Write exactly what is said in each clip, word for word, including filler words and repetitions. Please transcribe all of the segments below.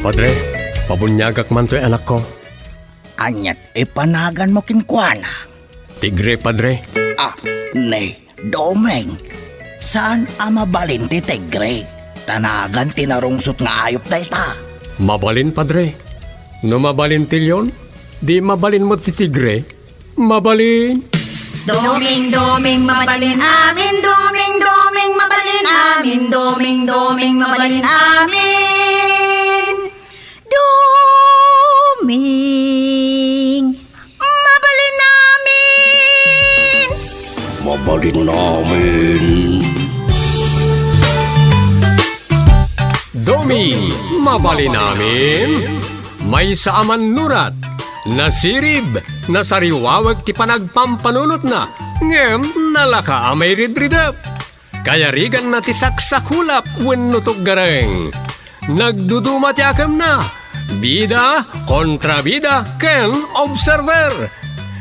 Padre, pabuniagak man toy anakko. Aniat ipanaganmo kenkuana? Tigre, Padre. Ah, ni Doming, saan a mabalin ti tigre? Ta nagan ti narungsot nga ayup dayta. Mabalin, Padre. No mabalin ti leon, di mabalin met ti tigre. Mabalin. Doming, Doming, mabalin amin. Doming, Doming, mabalin amin. Doming, Doming, mabalin amin. Doming, mabalin amin. Mabalin amin. Doming, mabalin amin. Maysa a mannurat, nasirib, nasariwawek ti panagpampanunotna, ngem nalaka a mairidridep. Kayariganna ti saksakulap wenno tuggareng. Nagduduma ti akemna, bida, kontrabida, ken observer.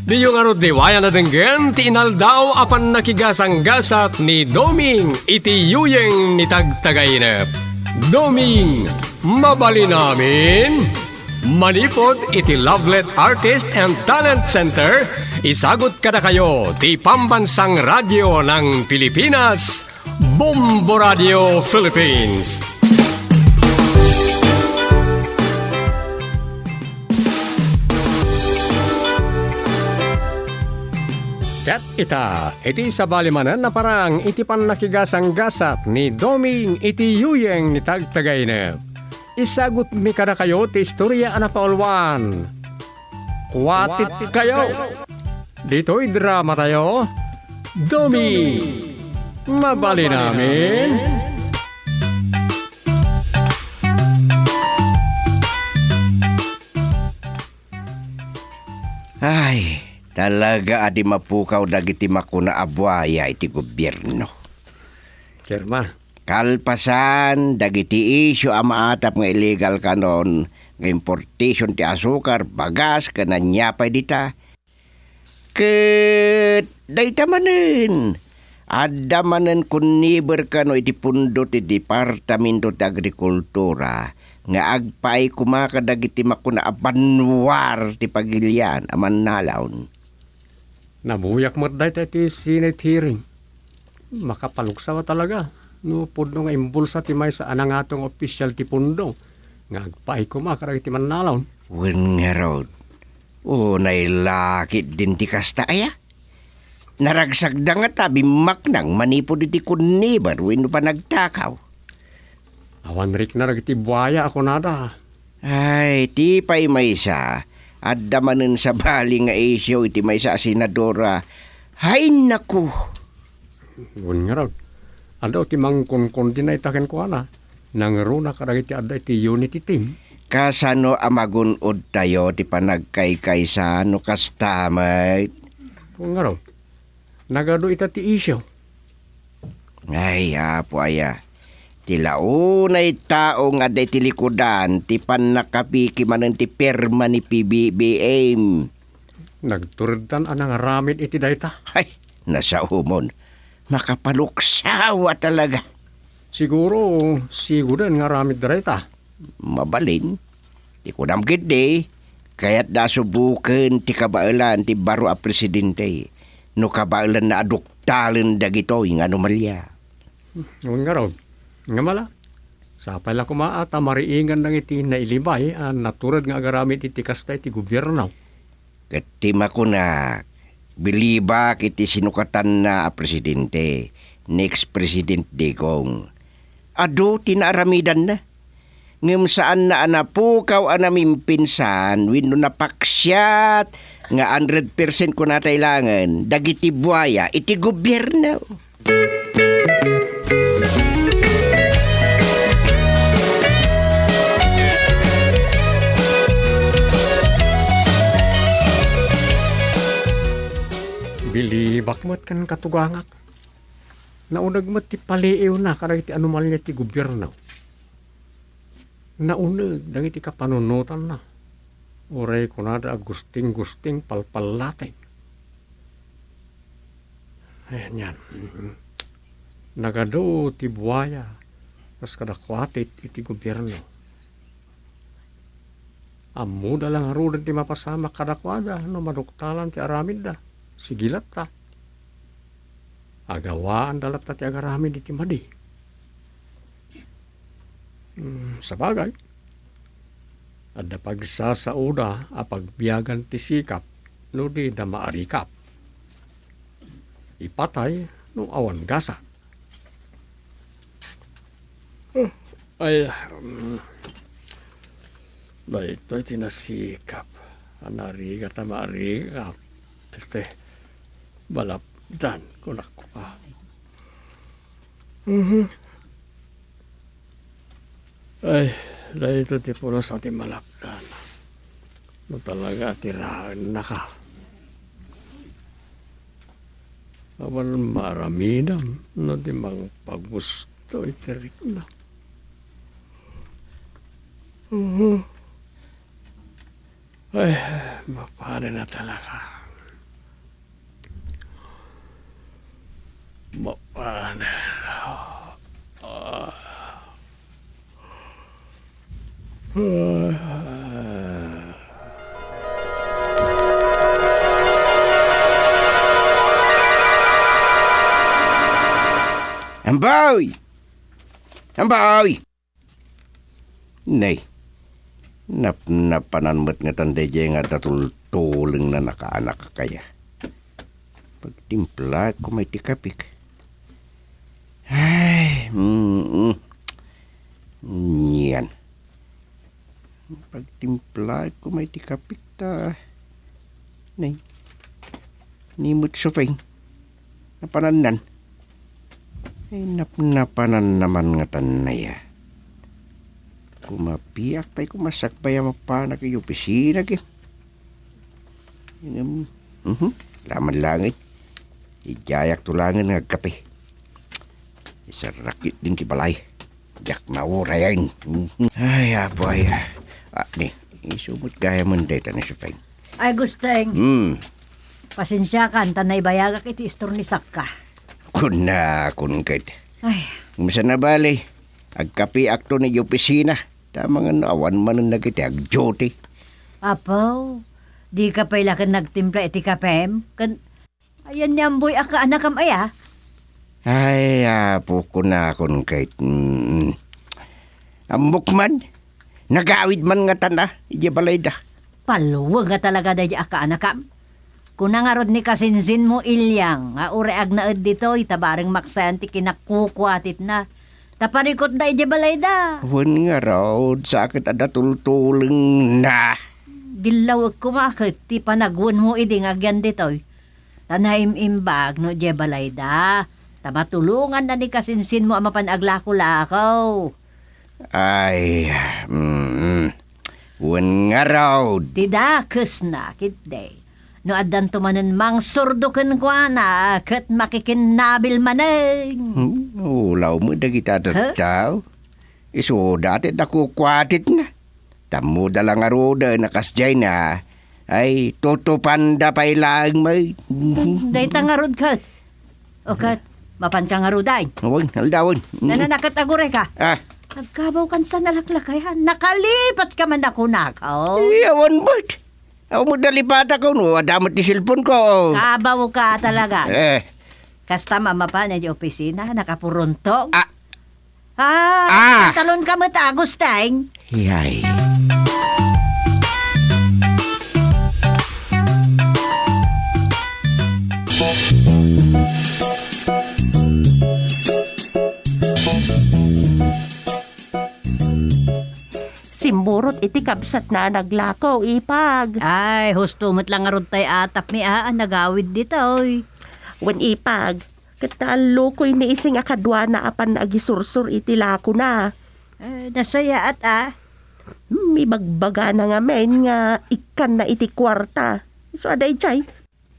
Diyo ngarud diwayan a denggen ti inaldaw a pannakigasanggasat ni Doming iti yuyeng ni Tagtagainep. Doming, mabalin amin? Manipud iti Lovelet Artist and Talent Center, isagut kadakayo ti Pambansang Radio ng Pilipinas, Bombo Radio Philippines. Ket ita, iti sabali manen a parang iti pannakigasanggasat ni Doming iti yuyeng ni Tagtagainep. Isagutmi kadakayo ti istoria a napauluan. Kuatitkayo. Ditoy dramatayo, Doming, mabalin amin. Ay, talaga a di mapukaw dagiti makuna a buaya iti gobierno. Sir, ma. Kalpasan dagiti isyu a maatap nga illegal kanon nga importation ti asukar, bagas, ken ania pay dita. Ket dayta manen, adda manen conniver kano iti pundo ti Departamento ti Agrikultura nga agpaay koma kadagiti makuna a banwar ti pagilian a mannalaon. Nabuyak met dayta iti Senate hearing. Makapaluksaw a talaga no pudno nga imbulsa ti maysa a nangato nga opisyal ti pundo nga agpaay koma kadagiti mannalaon. Wen ngarud, unay la ketdin ti kasta aya? Naragsakda ngata bimmaknang manipud iti conniver wenno panagtakaw. Awan rikna dagiti buaya a kunada. Ay, ti pay maysa, adda manen sabali nga isyu iti maysa a senadora. Ay, naku! Wen ngarud, adda ti mangkunkundi dayta kenkuana. Nangruna kadagiti adda iti Unity Team. Kasano a magun-odtayo ti panagkaykaysa no kasta met? Wen ngarud, nagadu ita ti isyu. Ay, Apo aya, ti la unay tao nga adda iti likudan ti pannakapiki manen ti pirma ni P B B M. Nagturedtan a nangaramid iti dayta. Ay, nasaomon. Makapaluksaw a talaga. Siguro, sigoden nga aramid dayta. Mabalin. Ti kunam ketdi, kayatda a suboken ti kabaelan ti baro a presidente no kabaelanna a duktalen dagitoy nga anomalia. Wen ngarud, nga mala, sapay la koma a ta mariingan dagiti nailibay a natured nga agaramid iti kasta iti gobierno. Ket ti makunak, bilibak iti sinukatanna a presidente, ni ex-president Digong. Adu ti naaramidanna. Ngem saanna a napukaw a namimpinsan wenno napaksiat nga hundred percent kunatay laengen dagiti buaya iti gobierno. Bilibak met ken katugangak. Nauneg met ti paliiwna kadagiti anomalia ti gobierno. Nauneg dagiti kapanunotanna. Uray kunada a gusting-gusting palpallateng. Ayan yan. Nagadu ti buaya kas kada kuatit iti gobierno. Ammoda la ngaruden ti mapasamak kadakuada no maduktalan ti aramidda. Sige latta. Agawaanda latta ti agaramid iti madi. Hmm, sabagay, adda pagsasaoda a pagbiagan ti sikap no di da maarikap. Ipatay no awan gasat. Ay, mm, daytoy ti nasikap a narigat a maarikap. Este, malapdan, kunak ko ka. Mhm. Ay, daytoy ti pulos a ti malapdan. No talaga, tiraennaka. Awan maaramidam no di mangpagusto iti rikna. Mhm. Ay, mapanen na talaga. Mapanen. Ah. Amboy! Amboy! Nay, napnapanan met ngatan daydiay nga adda tultulengna nakaanak kaya. Pagtimplaek koma iti kapik. Ay, mm, mm. Nian. Pagtimplaek koma iti kapik ta. Nay. Ni met supeng. Napanannan. Ay, napnapanan naman ngatan naya. Kumapiak pay koma sakbay a mapanak iti opisina, ki. Ngem, mhm, laman langit. Idiayak to langen nga agkape. Isarakit din ti balay. Diak maurayen. Mhm. Ay, apo, ay. Ah, ni, isu met gayamen dayta ni Supeng. Ay, Gusteng. Hmm. Pasensiakan, ta naibayagak iti istornisakka. Kunakon ket. Ay. Ngem saan a bale, agkapiakto ni opisina. Ta mangan awan manen dagiti agduty. Apo, dika pay la ken nagtimpla iti kapem? Ken ayan ni Amboy a kaanakam aya? Ay, apo, kunakon ket, mm, ammok man, nagawid man ngatan a, idiay balayda. Palweng a talaga daydiay a kaanakam. Kuna ngarud ni kasinsinmo, Ilyang, nga uray agnaed ditoy ta bareng maksayan ti kinakukuatitna. Ta parikutda idiay balayda. Wen ngarud, sa ket adda tultulengna. Gillawek koma ket ti panagwenmo idi nga agyan ditoy. Ta naim-imbag no idiay balayda. Ta matulonganna ni kasinsinmo a mapan aglako-lako. Ay, mm, wen ngarud. Ti dakesna, ketdi. No addanto manen mangsurdo kenkuana, ket makikinnabil manen. Hmm, ulaw met dagita a tattao. Isuda ti adda kukuatitna. Tammoda la ngaruden a kasdiayna. Ay, tutupanda pay laeng met. Dayta ngarud ket. O ket, mapanka ngaruden? Awan, aldawen. Nananaket a gurayka? Ah. Agkabawkan sa nalaklakayan. Nakalipatka man a kunako. Eh, awan met. Awan met nalipatako, no? Adda met ti cellphone ko. Kabawka talaga. Eh. Kasta, mamapan iti opisina, nakapuruntog. Ah. Ah, ah! Pantalon ka met, Agustin. Yay. Simmurot iti kabsatna a naglako, Ipag. Ay, husto met la ngarud tay atapmi a, a nagawid ditoy. Wen, Ipag, ket naallukoy ni Ising a kaduana a pan agisursur iti lakona. Eh, nasayaat a. Hmm, ibagbagana ngamin nga ikkanna iti kuarta. Isu a daydiay,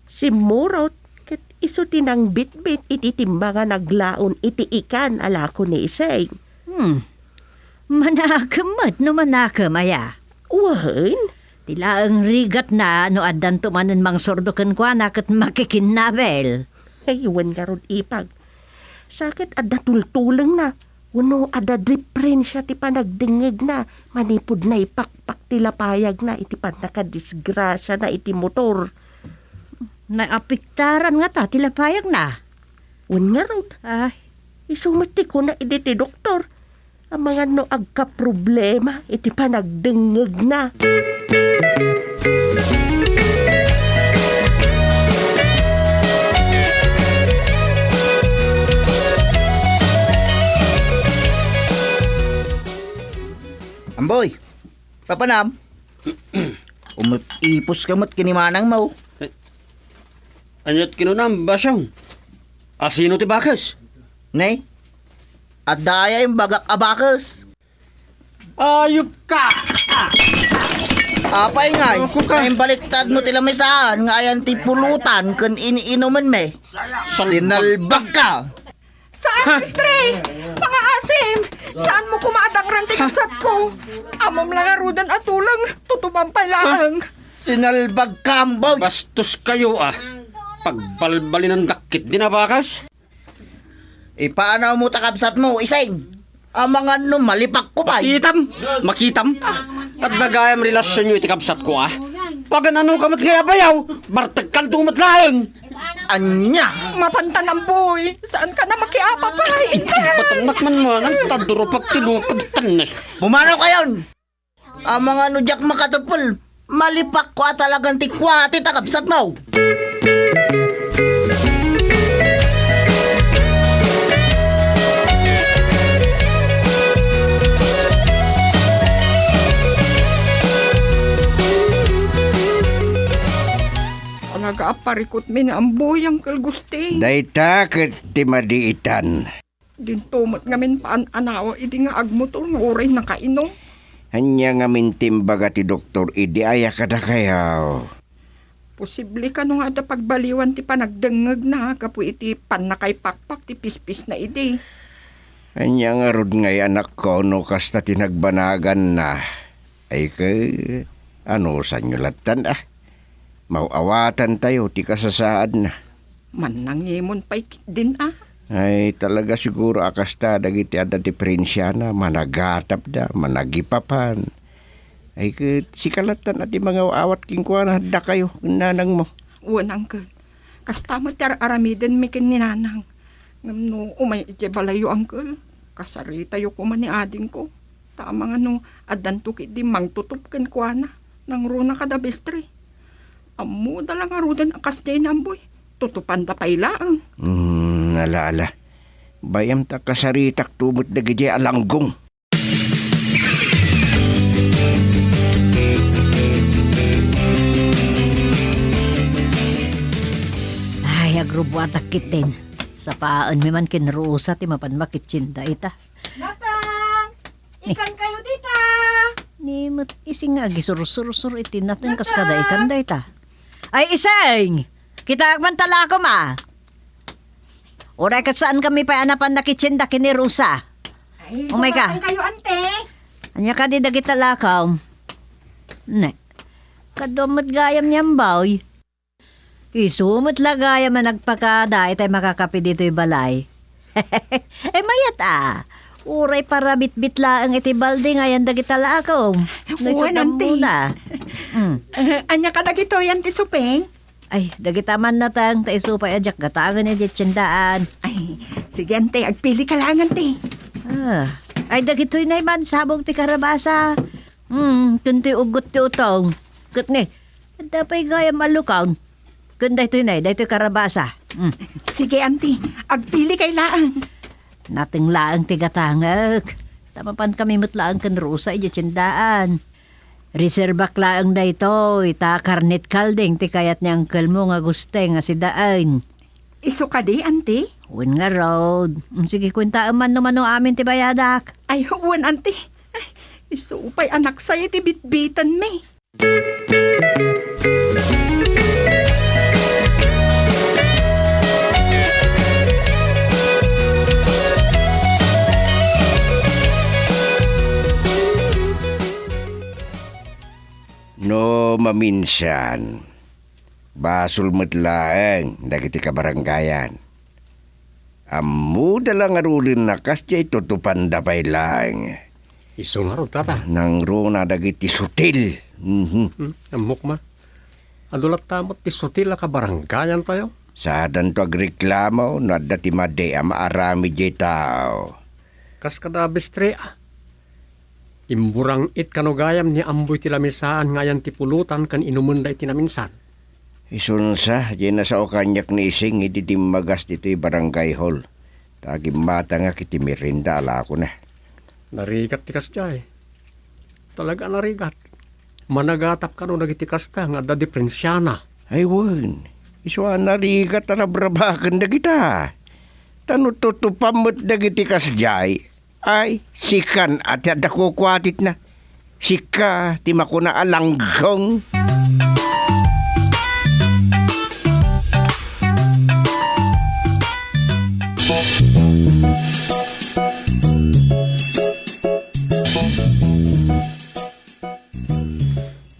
simmurot, ket isu ti nangbitbit iti timbangan aglaon iti ikan a lako ni Ising. Hmm. Manakem met no manakem, aya? Wen? Ti laeng rigatna no addanto manen mangsurdo kenkuana ket makikinnabel. Ay, wen ngarud, Ipag. Sa ket adda tultulengna, wenno adda diprensia ti panagdengngegna manipud naipakpak ti ti lapayagna iti pannakadisgrasiana iti motor. Naapektaran ngata ti lapayagna? Wen ngarud. Ay. Isu met ti kuna idi ti doktor. Amangan no agkaproblema iti panagdengngegna. Amboy, papanam? Umipos ka met ken ni manangmo. Aniat kinunam, Basong? Asino ti bakes? Ne? Adda aya imbagak a bakes? Ayop ka! Apay ngay, Ako ka. Naimbaliktad mo ti lamisaan nga ayan ti pulutan ken iniinumen mi. Sinalbag ka! Saan, mestre? Pangaasim! Saan mo kumadangran ti kabsatko? Ammom la ngaruden a tuleng, tutupan pay laeng. Sinalbag ka, Amboy! Bastos kayo, ah. Pagbalbalinandak ketdin a bakes? Ipaanaw mo ta kabsatmo, Iseng. Amangan no malipakko pay. Makitam! Makitam! Adda gayam relasionyo iti kabsatko, ah. Paganano ka met ngay a bayaw, bartekkalto met laeng. Ania? Mapantan, Amboy. Saanka na makiapa pay, inka. Batannak man manan, ta durupak ti lukad tan, eh. Pumanaw kayon! Amangan no diak makatepel, malipakko a talagan ti kuati ta kabsatmo. Talaga a parikutmi ni Amboy, Uncle Gusti. Dayta ket ti madiitan. Dinto met ngamin paan a nawa idi nga agmotor nga uray nakainom. Ania ngamin ti imbaga ti doktor idi aya kadakayo? Posible kano nga adda pagbaliwan ti panagdengngegna gapu iti pannakaipakpak ti pispisna idi. Ania ngarud ngay, anakko, no kasta ti nagbanaganna? Ay, ket anusanyo lattan, ah? Maw-awatantayo ti kasasaadna. Mannangimon pay ketdin, ah? Ay, talaga siguro a kasta dagiti adda diperensiana, managatapda, managipapan. Ay, ket sika lattan a ti mangaw-awat kenkuana, dakayo, ken nanangmo. Wen, uncle. Kasta met ti ar-aramidenmi ken ni nanang. Ngem no umay idiay balayyo, uncle, kasaritayo koma ni adingko. Ta amangan no addanto ketdi mangtutop kenkuana, nangruna kada mestre. Ammoda la ngaruden a kasdiay ni Amboy, tutupanda pay laeng. Hmm, ala, ala. Bayam ta kasaritakto met dagidiay a langgong. Ay, agrubuatak ketdin. Sapaenmi man ken Rosa ti mapan makitsin dayta. Natang! Ni- Ikan kayo dita! Ni met Iseng nga agisursur-sur iti nateng kas kada ikan dayta. Ay, Iseng! Kitaak man ta lakom a. Uray ket saankami pay a napan nakitsin da ken ni Rosa. Ay, Umay ka. Dumatang kayo, ante. Ania kadi dagita lakom? Ne. Kaduam met gayam ni Amboy. Isu met la gayam a nagpakada itay makakape ditoy balay. Ay, mayat a. Uray parabitbit laeng iti balde nga ayan dagita lakom. Wen, ante. Naisut ammona. Mm. Eh, ania kadagitoy, Ante Supeng? Ay, dagita man natang ta isu pay a diak gatangen idiay tiendaan. Ay, sige, ante, agpili ka laeng, ante. Ah, ay, dagitoy nay man sabong ti karabasa. Hmm, ken ti ugot ti utong. Ket ne, adda pay gayam a lukaw. Ken daytoy nay, daytoy karabasa. Hmm. Sige, ante, agpili kay laeng. Nateng laeng ti gatangek. Ta mapan kami met laeng ken Rosa idiay tiendaan. Reserbak laeng daytoy, ta karnet kalding ti kayat ni angkelmo nga Gusteng a sidaen. Isu kadi, ante? Wen ngarud. Mm, sige, kuentaem man no mano amin ti bayadak. Ay, wen, ante. Ay, isu pay a naksaya ti bitbitanmi. No maminsan, basol met laeng dagiti kabarangayan. Ammoda la ngaruden a kasdiay tutupanda pay laeng. Isu ngarud, tata. Nangruna dagiti sutil. Mhm. Hmm, ammok man. Adu latta met ti sutil a kabarangayantayo? Saadanto agreklamo no adda ti madi a maaramid diay tao. Kas kada bistria. Imburang-it kano gayam ni Amboy ti lamisaan nga ayan ti pulutan ken inumenda iti naminsan. Isunsa, diay nasao kaniak ni Ising idi dimmagas ditoy barangay hall. Ta agimmatangak iti merienda a lakona. Narigat ti kasdiay. Talaga a narigat. Managatap kano dagiti kasta nga adda diprensiana. Ay wen, isu a narigat a rabrabaken dagita. Ta no tutupam met dagiti kasdiay, ay, sikan a ti adda kukuatitna. Sika ti makuna a langgeng.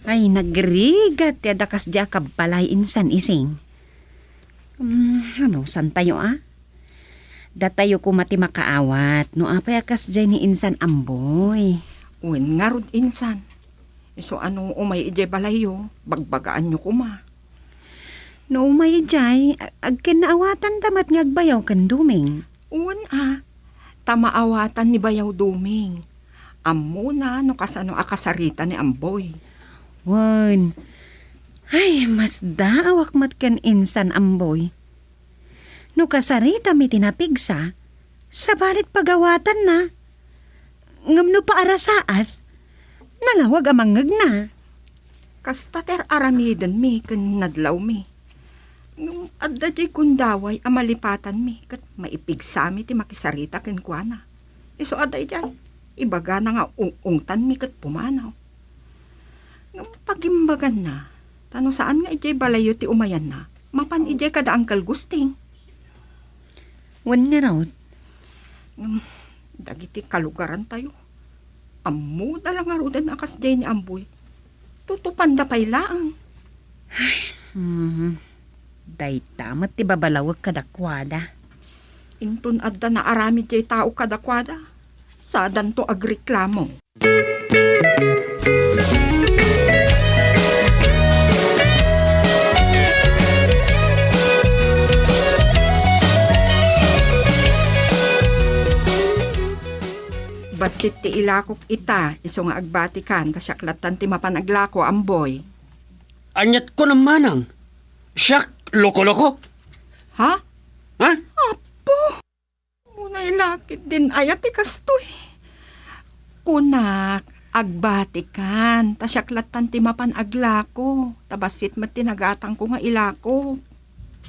Ay, nagrigat ti adda kasdiay a kabbalay insan, Ising. Hmm, ano, santayo a? Datayo koma ti makaawat, no apay a kasdiay ni insan Amboy. Wen ngarud insan. Isu a no umay idiay balayyo, bagbagaanyo koma. No umay idiay, ag-, agkinnaawatanta met nga agbayaw ken Duming. Wen a, ta maawatan ni Bayaw Duming. Ammona no kasano a kasarita ni Amboy. Wen. Ay, masdaawak met ken insan Amboy. No kasaritami ti napigsa, sabali pagawatanna. Ngem no paarasaas, nalawag a mangngegna. Kasta ti ar-aramidenmi ken nadlawmi. Ngem adda diay gundaway a malipatanmi ket maipigsami ti makisarita kenkuana. Isu a daydiay, ibagana nga ung-ungtanmi ket pumanaw. Ngem pagimbaganna, ta no saan nga idiay balayyo ti umayanna, mapan idiay kada Uncle Gusting. Wen ngarud. Ngem dagiti kalugarantayo, ammoda la ngaruden a kasdiay ni Amboy. Tutupanda pay laeng. Mhm. Dayta met ti babalawek kadakuada. Inton adda naaramid diay tao kadakuada, saadanto agreklamo. Bassit ti ilakok ita, isu nga agbatikan, ta siak lattan ti mapan aglako, Amboy. Aniat kunam manang? Siak, loko-loko? Ha? Ha? Apo! Unay la ketdin aya ti kastoy. Kunak, agbatikan, ta siak lattan ti mapan aglako, ta bassit met ti nagatangko nga ilako.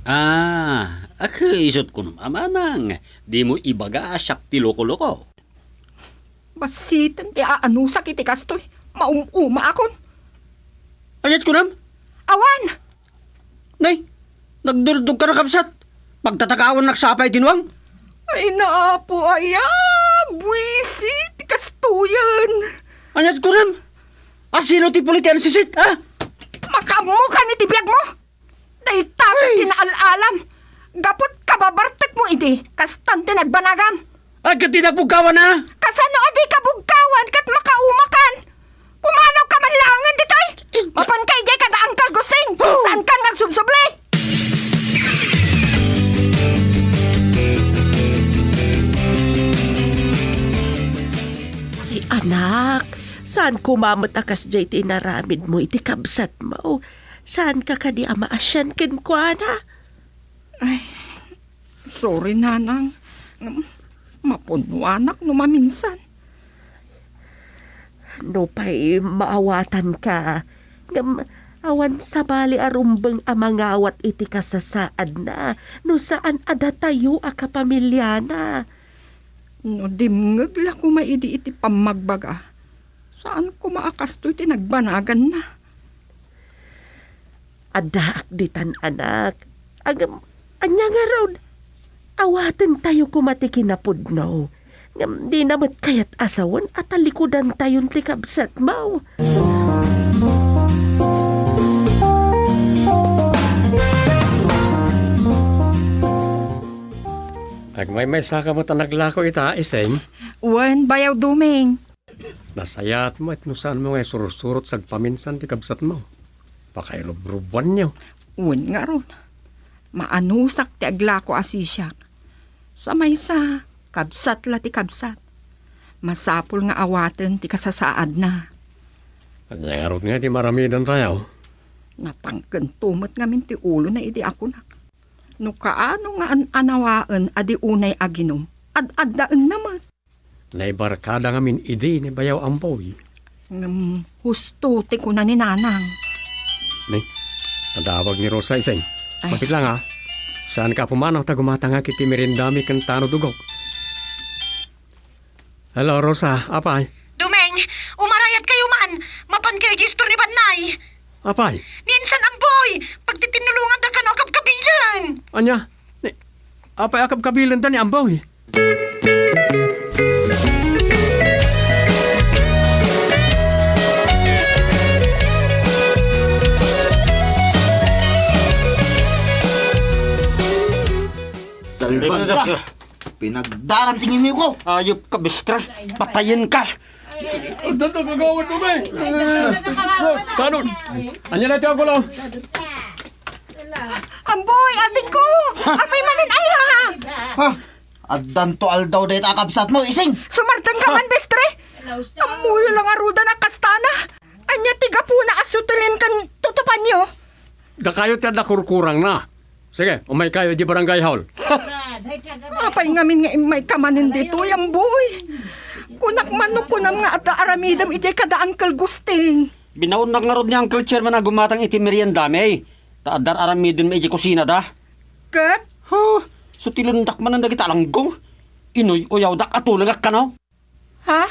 Ah, a, ket isut kunam a manang, dimo ibaga a siak ti loko-loko. Bassiten ti aanusak iti kastoy, maum-umaakon. Aniat kunam? Awan! Nay, nagdurdog ka na, kabsat. Pagtatakawan nagsapay dinuang. Ay, naapo aya, buwisit ti kastoyen. Aniat kunam? Asino ti pulit ti ansisit, ha? Makaammo ka ni ti biag mo? Dayta ti naal-alam. Gaput kababartek mo idi, kastan ti nagbanagam. Ay, ket di nagbukawan, a? Kasano a di ka bugkawan ket makaumakan? Pumanaw ka man laengen ditoy! Ija- Mapan ka idiay kada Uncle Gusting! Oh! Saan kan nga agsubsubli? Ay, anak, saan koma met a kasdiay ti inaramid mo iti kabsat mo? Saan ka kadi a maasian kenkuana? Ay, sorry, Nanang. Ngem, mapunnoanak no maminsan. Nupay maawatanka, ngem awan sabali a rumbeng a mangawat iti kasasaadna no saan a datayo a kapamiliana. No dimngeg la koma idi iti pammagbaga, saan koma a kastoy ti nagbanaganna. Addaak ditan, anak. Ngem, ania ngarud? Awatentayo koma ti kinapudno. Ngem dina met kayat a sawen a talikudantayon ti kabsatmo. Agmaymaysa ka met a naglako ita, Ising? Wen, Bayaw Duming. Nasayaat met no saanmo nga isursurot sagpaminsan ti kabsatmo. Pakairubrubuanyo. Wen ngarud, maanusak ti aglako a sisiak. Sa maysa, kabsat la ti kabsat. Masapul nga awaten ti kasasaadna. Ania ngarud nga ti maramidentayo? Natangken to met ngamin ti ulona idi a kunak, no kaano nga an-anawaen a di unay aginum, ad-addaenna met. Naibarkada ngamin idi ni Bayaw Amboy. Ngem husto ti kuna ni Nanang. Ni, nadawag ni Rosa, Ising. Ay. Mabiit lang, ha? Saanka a pumanaw ta gumatangak iti meriendami ken tanod ugok. Hello, Rosa. Apay? Doming, umarayatkayo man. Mapankayo idiay istor ni Bannay. Apay? Ni insan Amboy, pagtitinnulonganda kano a kabkabilen. Ania? Ni, apay a kabkabilenda ni Amboy? Salbag ka! Pinagdaram ti ngingiw ko! Ayop ka, Bestre! Patayen ka! Adda kagawad mo, bay! Kanon? Ania la ti agulo? Amboy, adingko! Apay manen aya? Ha? Addanto aldaw dayta a kabsatmo, Ising! Sumardengka man, Bestre! Ammoyo la ngaruden a kastana! Ania ti gapuna a sutilen ken tutupanyo? Dakayo ti adda kurkurangna. Sige, umaykayo idiay barangay hall. Apay ngamin nga immayka manen ditoy, Amboy? Kunak man no kunam nga adda aramidem idiay kada Uncle Gusting. Binaonnak ngarud ni Uncle Chairman a gumatang iti meriendami. Ta adda aramiden met idiay kusinada. Ket? Ha? Sutilendak manen dagita a langgong. Inuy-uyawdak a tulengak kano. Ha?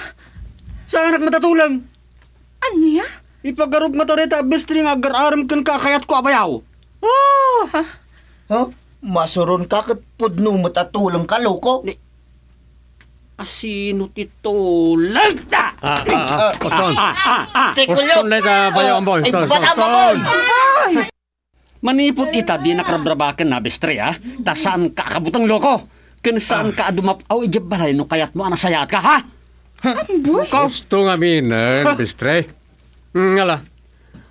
Saanak met a tuleng. Ania? Ipagarup met dayta a Bestre nga agar-arem kenka a kayatko a bayaw. Oh! Ha? Ha? Masuronka ket pudno met a tulengka, loko. Ni, asino ti tuleng? Ah! Ah, ah, ah. Uston. Ah, ah, ah. Uston dayta a bayaw, Amboy. Uston, uston, uston. Amboy! Manipud ita, dinak rabrabaken, Bestre, a? Ta saanka a kabuteng, loko. Ken saanka a dumap-aw idiay balay no kayatmo a nasayaat ka, ha? Amboy! Husto ngamin, Bestre. Ngala,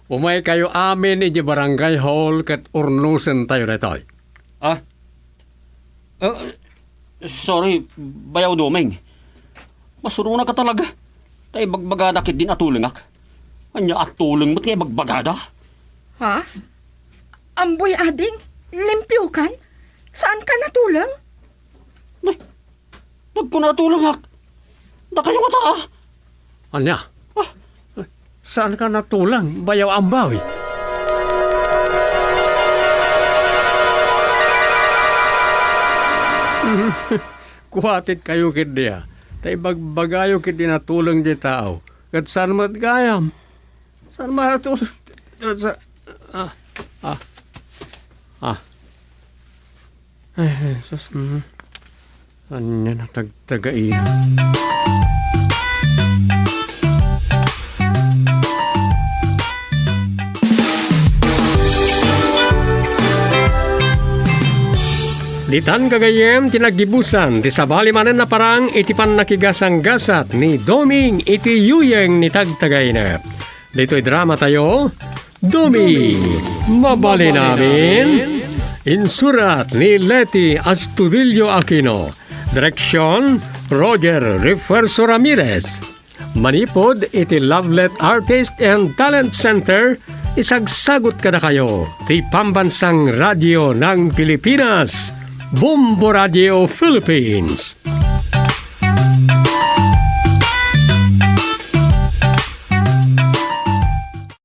umaykayo amin idiay barangay hall ket urnosentayo daytoy. Ah? Ah, sorry, Bayaw Doming. Masuronaka talaga. Ta ibagbagada ketdin a tulengak. Ania a tuleng met nga ibagbagada? Ha? Amboy, ading, limpiokan? Saanka a tuleng? Nay, nagkuna a tulengak. Dakayo ngata, a? Ania? Ah. Saanka a tuleng, Bayaw Amboy? Kuatitkayo ketdi, a? Ta ibagbagayo ketdin a tuleng diay tao. Ket saan met gayam? Saan met a tuleng? Sa-, ah, ah, ah. Ay, Jesus, mm. Ania a tagtagaina? Ditan, gagayyem, ti naggibusan ti sabali manen a parang iti pannakigasanggasat ni Doming iti yuyeng ni tagtagaina. Ditoy dramatayo, Domi, Mabalin Amin. Insurat ni Leti Astudillo Aquino. Direksyon, Roger Refuerzo Ramirez. Manipud iti Lovelet Artist and Talent Center, isagsagut kadakayo ti Pambansang Radyo ng Pilipinas, Bombo Radio Philippines.